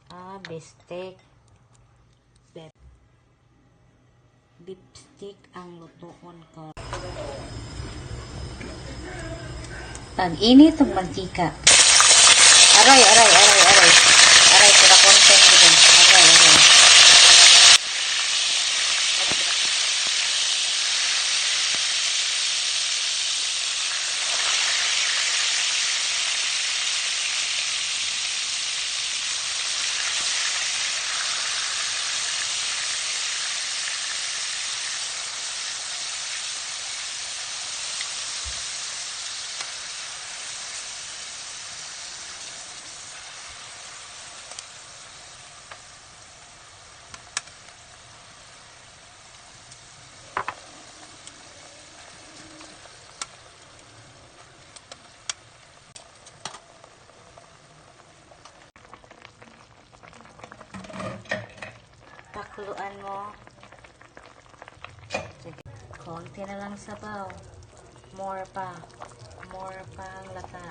Ah, bistek. Beef steak ang lutuon ko. Pag-init og mantika. Aray, aray, aray, aray. Aray, para content dito. Aray, aray. Pakuluan mo. Sige. Konti na lang sabaw. More pa. More pa ang lata.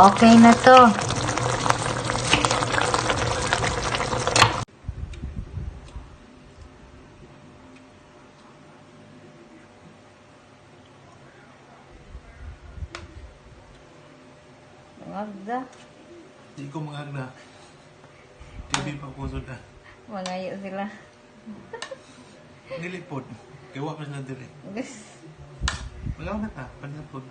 Okay na to. Magda. Di ko mangagna. TV pa ko suda. Mangayo sila. Nilipod. Kaya wa pa sila diri. Wala na ka, panlipod.